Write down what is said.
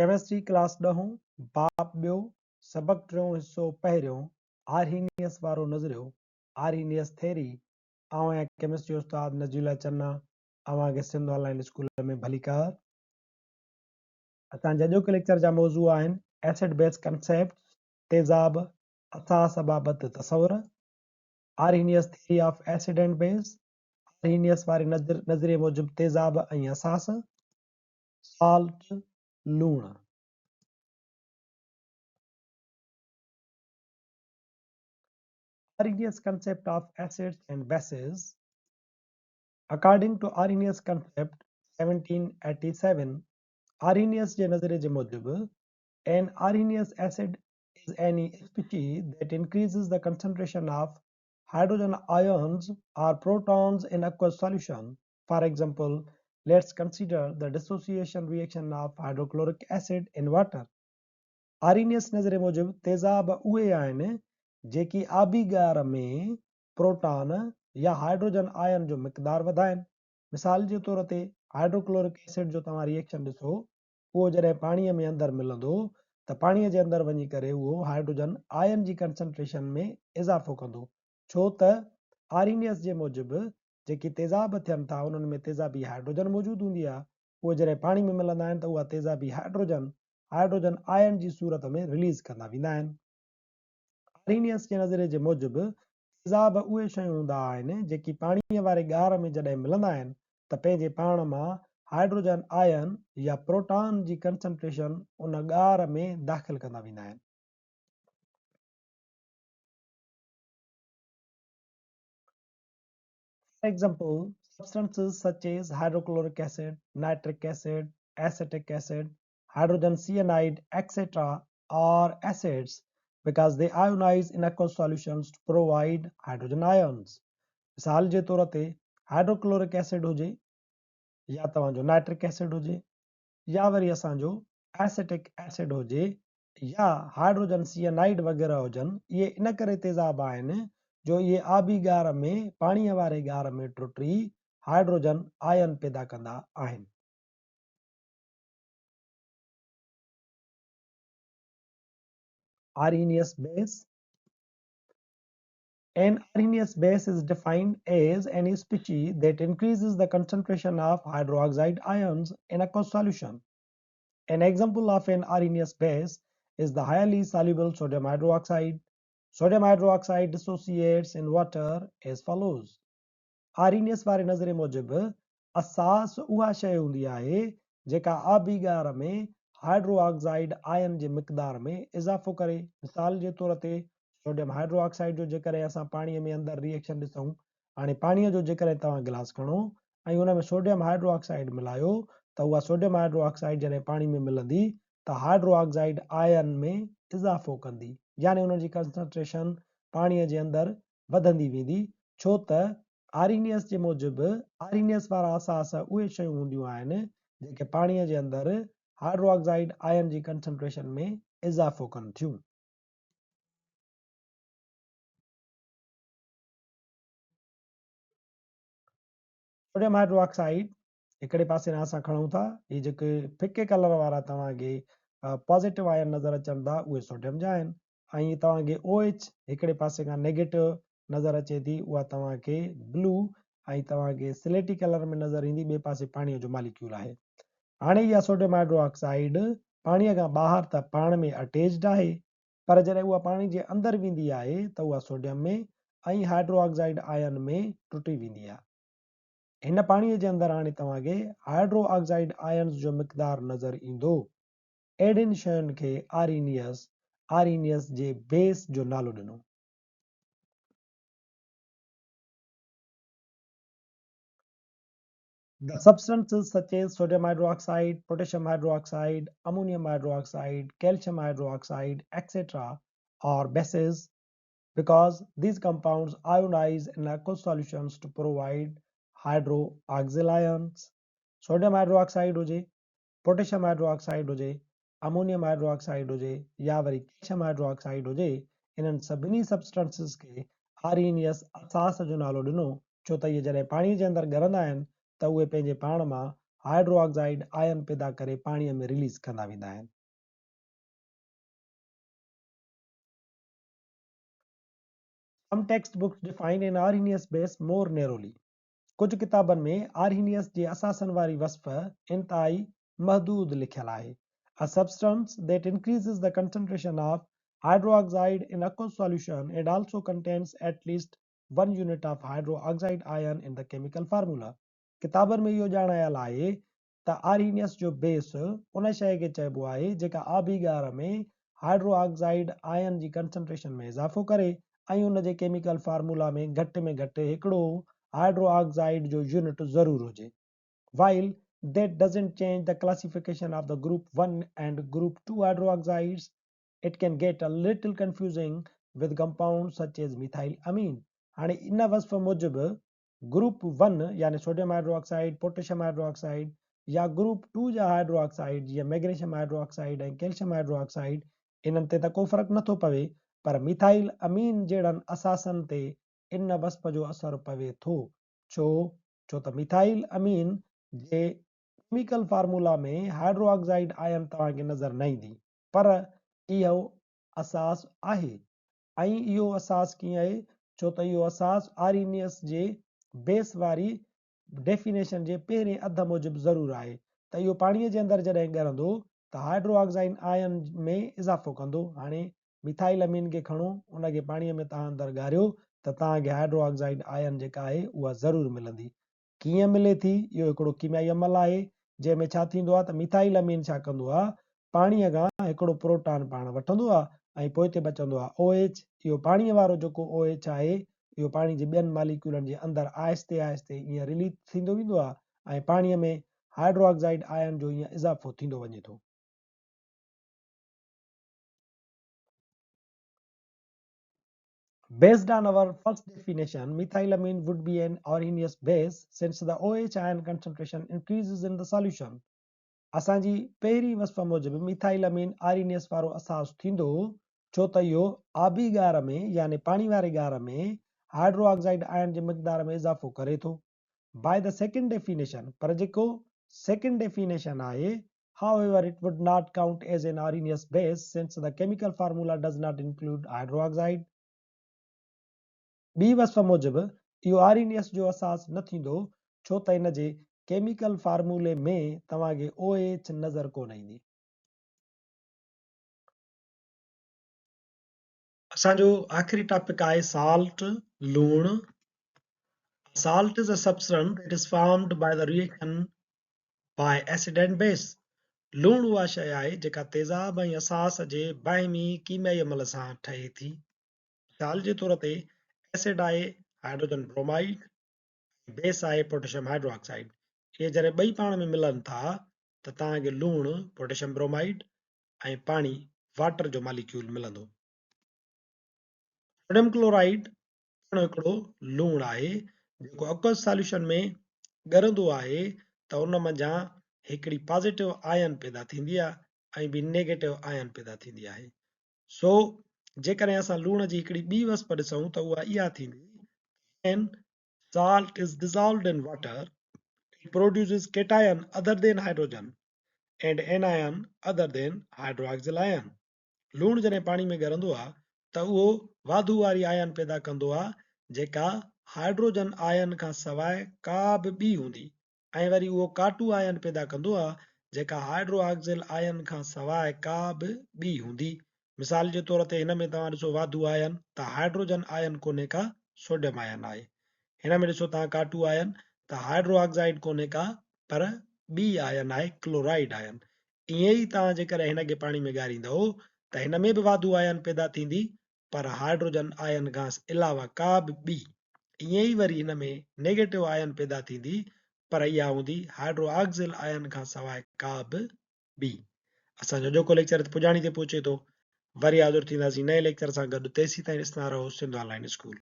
Chemistry class ڏهون، باب ٻيو، سبق ٽيون حصو پهريون، آرهينيس وارو نظريو، Arrhenius Theory، آئون آهيان ڪيمسٽري استاد نجي الله چنا، اوهان کي سنڌ آن لائين اسڪول ۾ ڀليڪار. اسان جي اڄوڪي ليڪچر جا موضوع آهن، ايسڊ بيس ڪنسيپٽس، تيزاب، اساس بابت تصور، Arrhenius theory of acid and base, Arrhenius واري نظريي موجب تيزاب ۽ اساس، سالٽ، لوڻ. Arrhenius concept of acids and bases, According to Arrhenius concept 1787, Arrhenius جي نظريي جي موجب، An Arrhenius acid is any species that increases the concentration of hydrogen ions or protons in aqueous solution. For example, let's consider the dissociation reaction of hydrochloric acid in water. Arrhenius نظريي موجب تيزاب اهي آهن جيڪي آبي ڳار ۾ proton يا hydrogen آئن جو مقدار وڌائين. مثال جي طور تي هائيڊروڪلورڪ ايسڊ جو توهان ريئيڪشن ڏسو اهو جڏهن پاڻيء ۾ اندر ملندو ته پاڻيء جي اندر وڃي ڪري اهو هائيڊروجن آئن جي ڪنسنٽريشن ۾ اضافو ڪندو ڇو ته آرينيس جي موجب جيڪي تيزاب ٿين ٿا انهن ۾ تيزابي هائيڊروجن موجود هوندي آهي، اهي جڏهن پاڻي ۾ ملندا آهن ته اها تيزابي هائيڊروجن، هائيڊروجن آئن جي صورت ۾ رليز ڪندا ويندا آهن. آرينيس جي نظريي جي موجب تيزاب اهي شيون هوندا آهن جيڪي پاڻي واري ڳار ۾ جڏهن ملندا آهن ته پنهنجي پاڻ مان هائيڊروجن آئن يا پروٽان جي ڪنسنٽريشن ان ڳار ۾ داخل ڪندا ويندا آهن. For example, substances such as hydrochloric acid, nitric acid, acetic acid, hydrogen cyanide, etc. are acids because they ionize in aqueous solutions to provide hydrogen ions. مثال جي طور تي هائڊروڪلورڪ ايسڊ هجي يا توهان جو نائٽرڪ ايسڊ هجي يا وري اسان جو ايسيٽڪ ايسڊ هجي يا هائڊروجن سيئنائيڊ وغيره هجن، اهي ان ڪري تيزاب آهن جو اهي آبي ڳار ۾ پاڻيء واري ڳار ۾ ٽٽي هائڊروجن آئن پيدا ڪندا آهن. Arrhenius base, An Arrhenius base is defined as any species that increases the concentration of hydroxide ions in aqueous solution. An example of an Arrhenius base is the highly soluble sodium hydroxide. Sodium hydroxide dissociates in water as follows. Arrhenius واري نظريي موجب اساس اها شيء هوندي آهي جيڪا آبي ڳار ۾ هائڊرو آڪسائيڊ آئن جي مقدار ۾ اضافو ڪري. مثال جي طور تي سوڊيم هائڊرو آڪسائيڊ جو جيڪڏهن اسان پاڻي ۾ اندر ري ايڪشن ڏسون، هاڻي پاڻي جو جيڪڏهن توهان گلاس کڻو ۽ ان ۾ سوڊيم هائڊرو آڪسائيڊ ملايو ته اها سوڊيم هائڊرو آڪسائيڊ جڏهن پاڻي ۾ ملندي ته هائڊرو آڪسائيڊ آئن ۾ اضافو ڪندي يعني ان جي ڪنسنٽريشن پاڻي جي اندر وڌندي ويندي ڇو ته آرينيس جي موجب آرينيس وارا اساس اهي شيون هونديون آهن جيڪي پاڻي جي اندر هائڊرو آڪسائيڊ آئن جي ڪنسنٽريشن ۾ اضافو ڪن ٿيون. سوڊيم هائڊرو آڪسائيڊ هڪڙي پاسي ڏانهن اسان کڻون ٿا، هي جيڪي ڦڪي ڪلر وارا توهان کي پازيٽو آئن نظر اچن ٿا اهي سوڊيم جا آهن ۽ توهان کي او ايڇ هڪڙي پاسي کان نيگيٽو نظر اچي ٿي اها توهان کي بلو ۽ توهان کي سليٽي ڪلر ۾ نظر ايندي، ٻئي پاسي پاڻي جو ماليڪيول آهي. هاڻي اها سوڊيم هائڊرو آڪسائيڊ پاڻي کان ٻاهر ته پاڻ ۾ اٽيچڊ آهي پر جڏهن اها پاڻي جي اندر ويندي آهي ته اها سوڊيم ۾ ۽ هائڊرو آڪسائيڊ آئن ۾ ٽٽي ويندي آهي. هن پاڻي جي اندر هاڻي توهان کي هائڊرو آڪسائيڊ آئنز جو مقدار نظر ايندو. اهڙين شين کي آرينيس، Arrhenius، جي بيس جو نالو ڏنو. The substances such as sodium hydroxide, potassium hydroxide, ammonium hydroxide, calcium hydroxide, etc. are bases because these compounds ionize in aqueous solutions to provide hydroxyl ions. Sodium hydroxide هجي، پوٽيشيم هائڊروآڪسائيڊ هجي، ammonium هائڊروآڪسائيڊ هجي يا وري calcium هائڊروآڪسائيڊ هجي، انهن سڀني substances کي آرينيس اساس جو نالو ڏنو، ڇو ته اهي جڏهن پاڻي جي اندر ڳرندا آهن ته اهي پنهنجي پاڻ مان هائيڊرو آڪسائيڊ آئن پيدا ڪري پاڻيء ۾ رليز ڪندا ويندا آهن. Some text books define an Arrhenius base more narrowly. ڪجهه ڪتابن ۾ آرهينيس جي اثاثن واري وصف انتهائي محدود لکيل آهي. A substance that increases the concentration of hydroxide in aqueous solution and also contains at least one unit of hydroxide ion in the chemical formula. ڪتابن ۾ اهو ڄاڻايل آهي ته آرهينيس جو بيس ان شيء کي چئبو آهي جيڪا آبي ڳار ۾ هائيڊرو آڪسائيڊ آئن جي ڪنسنٽريشن ۾ اضافو ڪري ۽ ان جي ڪيميڪل فارمولا ۾ گهٽ ۾ گهٽ هڪڙو هائيڊرو آڪسائيڊ جو يونٽ ضرور هجي. While that doesn't change the classification of the group 1 and group 2 hydroxides, it can get a little confusing with compounds such as methyl amine. هاڻي ان وصف موجب گروپ ون يعني sodium hydro oxide, potassium hydro oxide يا group two جا hydro oxide جيئن magnesium hydro oxide ۽ calcium hydro oxide انهن تي ته ڪو فرق نٿو پوي پر ميٿائل امين جهڙن اثاثن تي ان وصف جو اثر پوي ٿو ڇو ڇو ته ميٿائل امين جي ڪيميڪل فارمولا ۾ هائيڊرو آڪسائيڊ آئن توهان کي نظر نه ايندي پر اهو اساس آهي ۽ اهو اساس ڪيئن آهي؟ ڇو ته اهو اساس آرينيس جي بيس واري ڊيفينيشن جي پهرين اڌ موجب ضرور آهي ته اهو پاڻيء جي اندر جڏهن ڳرندو ته هائيڊرو آڪسائين آئن ۾ اضافو ڪندو. هاڻي ميٿائل امين کي کڻو ان کي پاڻيء ۾ توهان اندر ڳاريو ته توهان کي هائيڊرو آڪسائيڊ آئن جيڪا آهي اها ضرور ملندي. ڪيئن ملي ٿي؟ اهو هڪڙو ڪيميائي عمل آهي، جنهن ۾ ڇا ٿيندو آهي ته ميٿائل امين ڇا ڪندو آهي، پاڻيء کان هڪڙو پروٽان پاڻ وٺندو آهي ۽ پوئتي بچندو آهي OH، اهو پاڻيء وارو جيڪو OH آهي، اهو پاڻي جي ٻين ماليڪيولن جي اندر آهستي آهستي ائين رليز ٿيندو ويندو آهي ۽ پاڻيء ۾ هائيڊروآڪسائيڊ آئن جو ائين اضافو ٿيندو وڃي ٿو. Based on our first definition, methylamine would be an Arrhenius base since the OH ion concentration increases in the solution. اسان جي پهرين وصف موجب ميٿائلامين آرينيس وارو اساس ٿيندو ڇو ته اهو آبي ڳار ۾ يعني پاڻي واري ڳار ۾ هائيڊرو آڪسائيڊ آئن جي مقدار ۾ اضافو ڪري ٿو. By the second definition، پر جيڪو سيڪنڊ ڊيفينيشن آهي However, it would not count as an Arrhenius base since the chemical formula does not include hydroxide. ٻي وصف موجب اهو آرينيس جو اساس نه ٿيندو ڇو ته ان جي ڪيميڪل فارمولي ۾ توهان کي OH نظر ڪونه ايندي. اسان جو آخري ٽاپڪ آهي سالٽ، لوڻ. A salt is a substance that is formed by the reaction by acid and base، لوڻ اها شيء آهي جيڪا تيزاب ۽ اساس جي باهمي ڪيميائي عمل سان ٺهي ٿي. مثال جي طور تي ايسڊ آهي هائيڊروجن برومائيڊ ۽ بيس آهي پوٽيشيم هائيڊرو آڪسائيڊ. اهي جڏهن ٻئي پاڻ ۾ ملن ٿا ته توهان کي لوڻ، پوٽيشيم برومائيڊ، ۽ پاڻي، واٽر، جو ماليڪيول ملندو. سوڊيم ڪلورائيڊ پڻ هڪڙو لوڻ آهي جيڪو اڪوس ساليوشن ۾ ڳرندو آهي ته ان منجهان هڪڙي پازيٽو آئن پيدا ٿيندي آهي ۽ ٻي نيگيٽو آئن پيدا ٿيندي آهي. سو جيڪڏهن اسان لوڻ جي هڪڙي ٻي وصف ڏسون ته اها اها ٿيندي ته when salt is dissolved in water it produces cation other than hydrogen and anion other than hydroxyl ion. لوڻ جڏهن پاڻي ۾ ڳرندو آهي ته اهو واڌو واري آئن پيدا ڪندو آهي جيڪا هائيڊروجن آئن کان سواء ڪا به ٻي هوندي ۽ وري اهو ڪاٽو آئن پيدا ڪندو آهي جيڪا هائيڊرو آڪسيل آئن کان سواء ڪا به ٻي هوندي. مثال جي طور تي هن ۾ توهان ڏسو واڌو آئن ته هائيڊروجن آئن ڪونهي ڪا سوڊيم آئن آهي. هن ۾ ڏسو توهان ڪاٽو آئن ته هائيڊرو آڪسائيڊ ڪونهي ڪا پر ٻي آئن آهي ڪلورائيڊ آئن. ائين ئي توهان جيڪڏهن هن کي پاڻي ۾ ڳاريندؤ ته هن ۾ به واڌو آئن پيدا ٿيندي پر هائيڊروجن آئن کان علاوه ڪا به ٻي. ائين ئي وري هن ۾ نيگيٽو آئن پيدا ٿيندي پر اها هوندي هائيڊرو آڪسيل آئن کان سواء ڪا به ٻي. اسان جو اڄوڪو ليڪچر هت پڄاڻي تي پهچي ٿو. وري حاضر ٿينداسين نئين ليڪچر سان گڏ تيسيتائين ڏسندا رهو سنڌ آن لائين اسڪول.